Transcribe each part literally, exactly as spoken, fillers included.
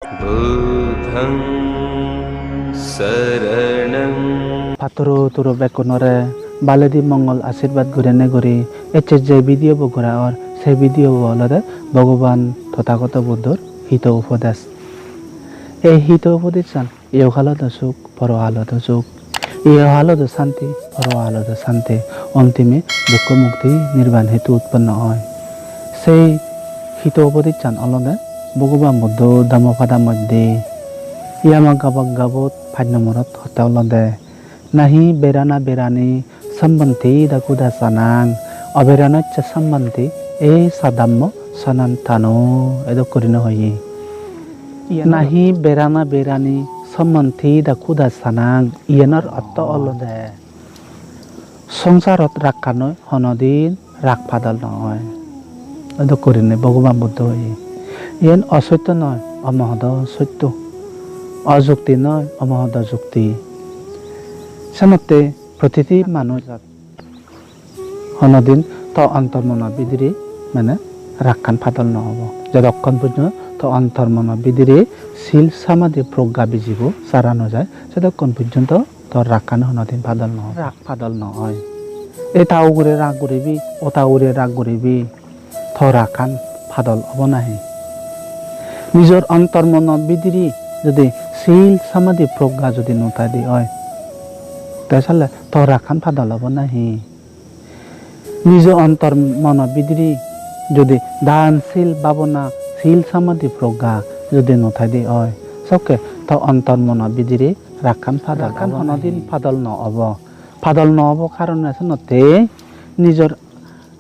Buddhang saranang. Patturu turu bekkunore baledi mongol ashirbad gurinei guri ecche je video bo gora or, se video bo olode Bhogoban Tothagoto Buddhor hito upodes. Ei hito upodesan ihohalodo suk, porohalodo suk. Ihohalodo santi, porohalodo santi. Ontime dukko mukti nirban hetu utponno oi. Sei hito upodesan olode Bhogoban Buddho Dhammapada moddhe Yamagga baggabot pach nomborot hotte olode, nahi berana berani sambanti da kudasanang, aberanacca sambanti, e sadammo sanantano, edok gurinei hoye. Nahi berana berani sambanti da kudasanang, iyanor ortho olode songsarot rakkanoi honodin rak padol no oi. Edok gurinei Bhogoban Buddho hoye. Iyen osotto noi, omohodo sotto. Ojukti noi, omohodo jukti. Senotte protiti manuj honodin to ontor mono bidire mane rakkan padol no obo. Jodokkon pojjonto to ontor mono bidire sil samadhi progga bijibo sara no jai, sedokkon pojjonto tor rakkan honodin padol no obo. Rak padol no oi. Eta ugure rak guribi, ota ugure rak guribi, tor rakkan padol obo nahi? Nijor ontor mono bidire jodi sil samadhi progga jodi no thaide oi, te sale tor rakkan padol obo nahi? Nijo ontor mono bidire jodi dan, sil, bhabona, sil, samadhi, progga jodi no thaide oi, sokke to ontor mono bidire rakkan padol rakkan obo honodin nahi? Padol no obo. Padol no obo karone senotte nijor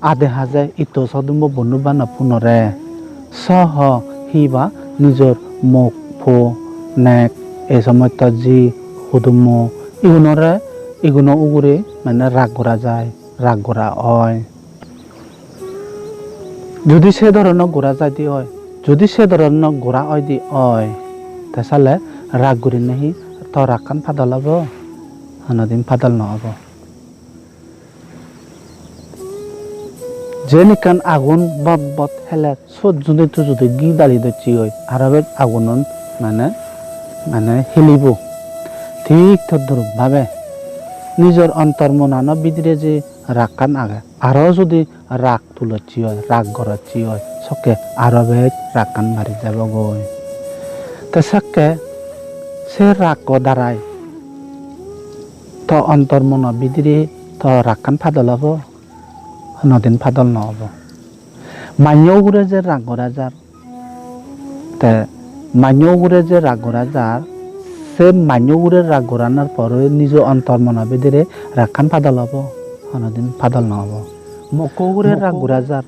ade haje itto sodummo bondhu banob punore soho hiba nijor mok, po, nek, ei somosto ji hudummo igunore, iguno ugure mane rag gora jai, rag gora oi. Judi se dhoronor gora jaide oi, judi se dhoronor gora oide oi, te sale rag gurinei hi to rakkan padol obo? Honodin padol no obo. Jen ekkan agun bot bot heler, sot judi tui judi ghi dali docche oi, aro bej agunon mane, mane helibo. Thik todrup bhabe nijor ontor monano bidire je rakkan age, aro judi rak tulocche oi, rak gorocche oi, sokke aro bej rakkan bari jabogoi. Te sokke se rakko darai to ontor mono bidire to rakkan padol obo? Honodin padol no obo. Manjo ugure je rak gora jar, te manjo ugure je rak gora jar, se manjo ugure rak goranar pore nijo ontor mono bidire rakkan padol obo? Honodin padol no obo. Mokko ugure rak gora jar,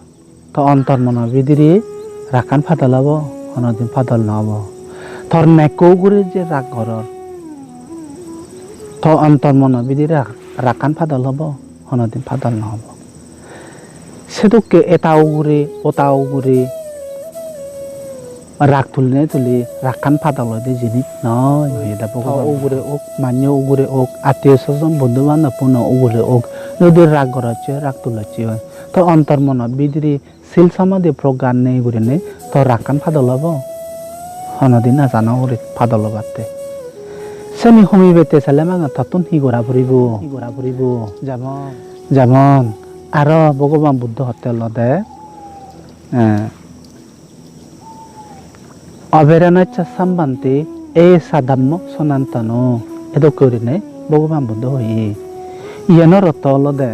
to ontor mono bidire rakkan padol obo? Honodin padol no obo. Tor nekko ugure je rak goror, to ontor mono bidire rak-, rakkan padol obo? Honodin padol no obo. Sedokke eta ugure, ota ugure rak tulinei tuli rakkan padol oide jinis noi, hoyede Bhogoban. To ugure ok, manjo ugure ok, attiyo sojon bondhu banob puno ugure ok, judi rak gorocche, rak tulocche oi, to ontor mono bidire sil samadhi progga nei gurinei to rakkan padol obo? Honodin aja no guri padol obatte. Seni homibatte sele mane tottun hi gora puribo? Hi gora puribo? Jemon, jemon aro Bhogoban Buddho hotte olode, eh, aberanacca sambanti, e sadammo sanantano, edokke gurinei Bhogoban Buddho hoye. Iyanor ortho olode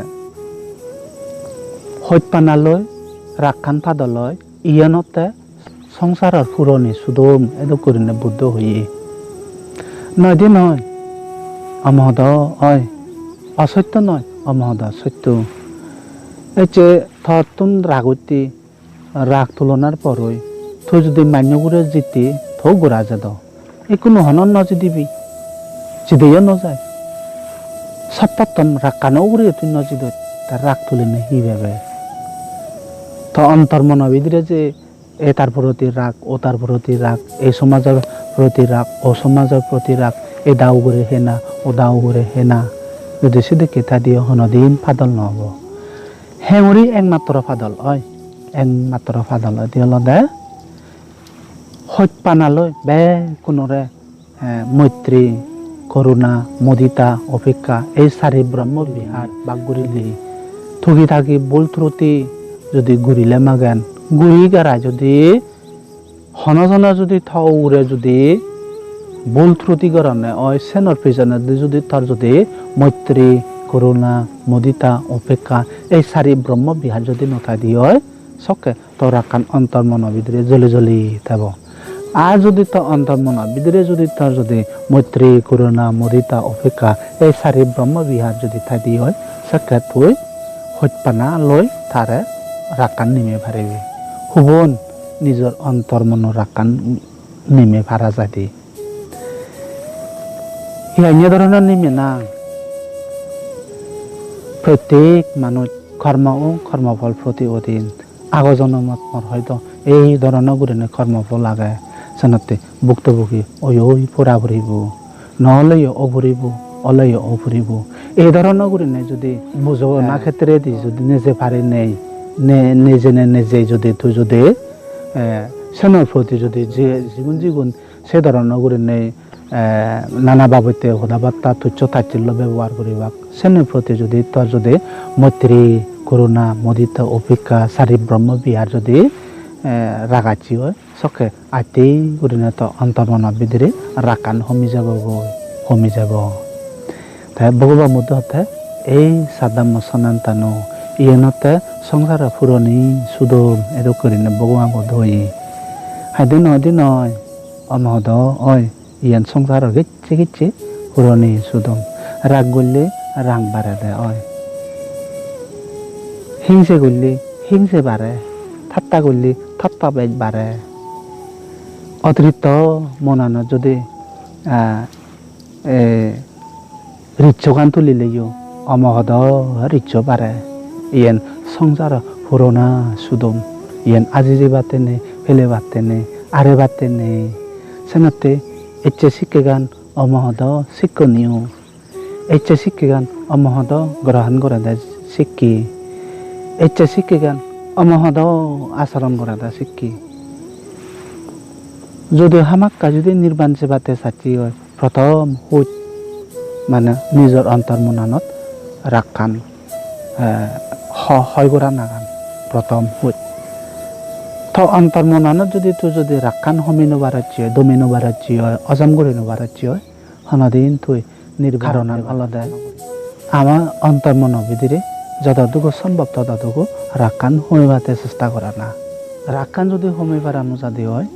hojpanaloi rakkan padol oi, iyanotte songsaror puroni sudom, edok gurinei Buddho hoye. Noi de noi, omohodo oi, osotto noi, omohodo sotto. Ecche tottun rag utte, rag tulonar poroi tui judi manjo ugure jitte, to gora jado. Ekkuno honor no jidibi, jideyo no jai. Sottotton rakkano ugure tui no jidot, te rag tulinei hi pebe? To ontor mono bidire je etar proti rag, otar proti rag, ei somajor proti rag, o somajor proti rag, eda ugure hena, oda ugure hena, judi sedokke thaide oi, honodin padol no obo. Henguri ekmatro padol oi, ekmatro padol oide olode Hojpanaloi bekkunore, eh, moitri, koruna, mudita, upekka, ei sari Brahma Vihar bak guri di. Tugi tagi bul truti judi gurile magen, guri gara judi hono jono judi to ugure judi bul truti gorone oi, senor pijonedi judi tor judi moitri, koruna, mudita, upekka, ei sari Brahma Vihar judi no thai di oi, sokke to rakkan ontor mono bidire joli joli thebo. Ar judi to ontor mono bidire judi tor judi moitri, koruna, mudita, upekka, ei sari Brahma Vihar judi thai di oi, sekke tui hojpanaloi tare rakkan nime paribi. Hubon nijor ontor mono rakkan nime para jai de. Iyan ye dhoronor nime na. Prottek manuj kormo o, kormo phol proti odin. Ago jonomot mor hoito ei dhoronor gurinei kormo phol age. Senotte buktobugi oi oi pora puribo. No oleyo o puribo, oleyo o puribo. Ei dhoronor gurinei judi bujona khetredi judi neje parinei, ne-, nejene neje judi tui judi, eh, senor proti judi je, jigun jigun se dhoronor gurinei, eh, nana babotte hoda batta tuccho tacchillo bebohar guribak, senor proti judi tor judi moitri, koruna, mudita, upekka, sari Brahma Vihar judi, eh, ragacche oi, sokke attei gurinei to ontor mono bidire rakkan homi jabo goi, homi jabo. Te Bhogoban Buddho hotte, "Ei sadhammo sanantano, iyenotte songsaro puroni sudom," edok gurinei Bhogoban Buddho hoye. Haide noi di noi, omohodo oi, iyen songsaro gicche gicche puroni sudom. Rag gulle rag barede oi. Hingse gulle hingse bare, tatta gulle tatta bej bare. Otiritto monanot judi, ah, e, ricchogan tulileyo, omohodo riccho bare. Iyen songsaro purona sudom. Iyen aji jebatte nei, pelebatte nei, arebatte nei. Senotte ecche sikkegan omohodo sikkoniyo. Ecche sikkegan omohodo grohon gorede sikke. Ecche sikkegan omohodo asoron gorede sikke. Jodi hamakkai jodi nirban sebatte sacche oi, prothom huj mane nijor ontor monanot rakkan, eh, ho-, hoi goranagan prothom huj. To ontor monanot jodi tui jodi rakkan homi no parocche oi, domi no parocche oi, ojom guri no parocche oi, honodin tui nirban. Karonan olode ama ontor mono bidire jododugo sombhob tododugo rakkan homibatte chesta gorana. Rakkan jodi homi para no jade oi,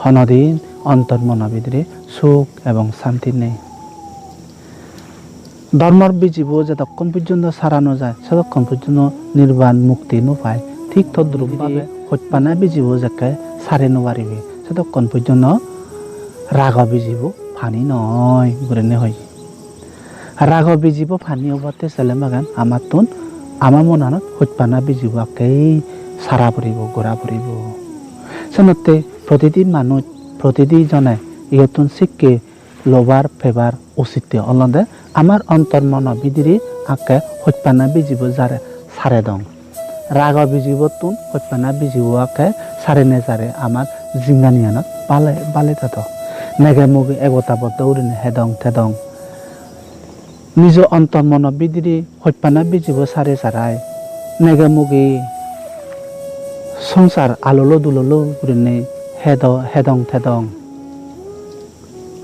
honodin ontor mono bidire suk ebong santi nei. Dhormor bijibo jedokkon pojjonto sara no jai, sedokkon pojjonto nirban mukti no pai. Thik todrup bhabe hojpana bijibo jekke sari no paribe, sedokkon pojjonto rago bijibo pani noi gurinei hoye. Rago bijibo pani obatte sele magan amattun, ama monanot hojpana bijibo akkei sara puribo, gora puribo. Senotte protiti manuj, protiti jone iyottun sikke lobar pebar usitte olode amar ontor mono bidire akke hojpana bijibo jare saredong. Rago bijibottun hojpana bijibo akke sare ne sare amar jinghaniyanot bale, bale tado. Nege muge egota boddo gurinei hedong tedong. Nijo ontor mono bidire hojpana bijibo sare sarai nege muge songsar alolo dulolo gurinei hedo, hedong tedong.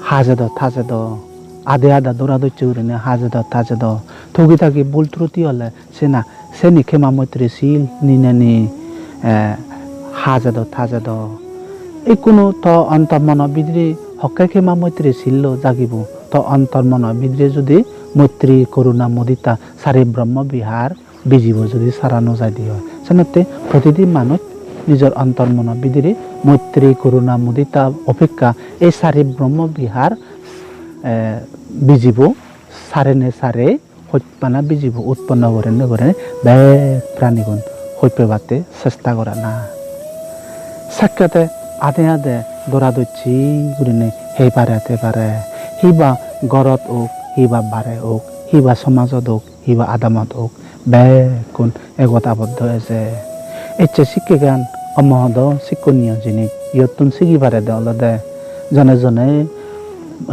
Hajedo tajedo, ade ada dora docche gurinei hajedo tajedo. Tugi tagi bul truti ole sena, seni khema moitri sil nineni, eh, hajedo tajedo. Ikkunu to ontor mono bidire hokke khema moitri sillo jagibo. To ontor mono bidire judi moitri, koruna, mudita, sari Brahma Vihar bijibo judi sara no jai de oi. Senotte protiti manuj nijor ontor mono bidire moitri, koruna, mudita, upekka, ei sari Brahma Vihar, eh, bijibo sare ne sare hojpana bijibo utponno gorene gorene bek pranigun hojpebatte chesta gorana. Sekkete ade ade dora docche gurinei hei pare te pare, hiba gorot ok, hiba bare ok, hiba somajot ok, hiba adamot ok, bekkun egot aboddo eje. Ecche sikkegan omohodo sikkoniyo jinis. Iyottun sigi parede olode jone jone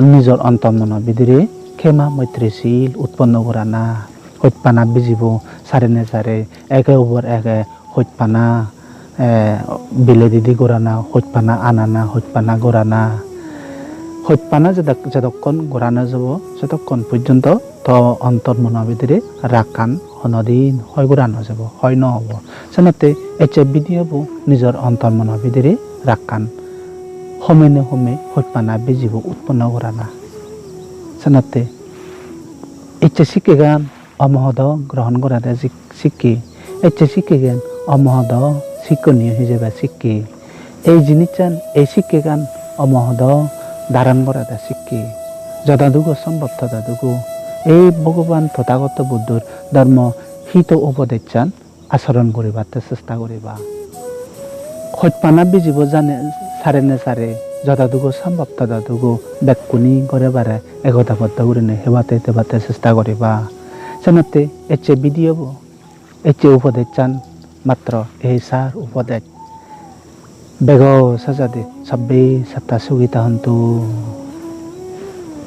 nijor ontor mono bidire khema moitri sil utponno gorana, hojpana bijibo sarene sare eke upor eke hojpana, eh, biledidi gorana, hojpana anana, hojpana gorana. Hojpana jedok-, jedokkon gorana jebo, sedokkon pojjonto to ontor mono bidire rakkan honodin hoi gora no jebo, hoi no obo. Senotte ecche video bo nijor ontor mono bidire rakkan. Home ne home hojpana bijibo utponno gorana. Senotte ecche sikkegan omohodo grohon gorede sik-, sikke. Ecche sikkegan omohodo sikkoniyo hijebe sikke. Ei jinissan, ei sikkegan omohodo dharon gorede sikke. Jododugo sombhob tododugo ei Bhogoban Tothagoto Buddhor dhormo hito upodessan asoron guribatte chesta guriba. Hojpana bijibo jane sare ne sare jododugo sombhob tododugo bekkune gore bare ekotapoddo gurinei hebatte tebatte chesta guriba. Senotte ecche video bo, ecche upodessan matro ei sar upodes. Bego sajade sabbe satta sukhita hontu.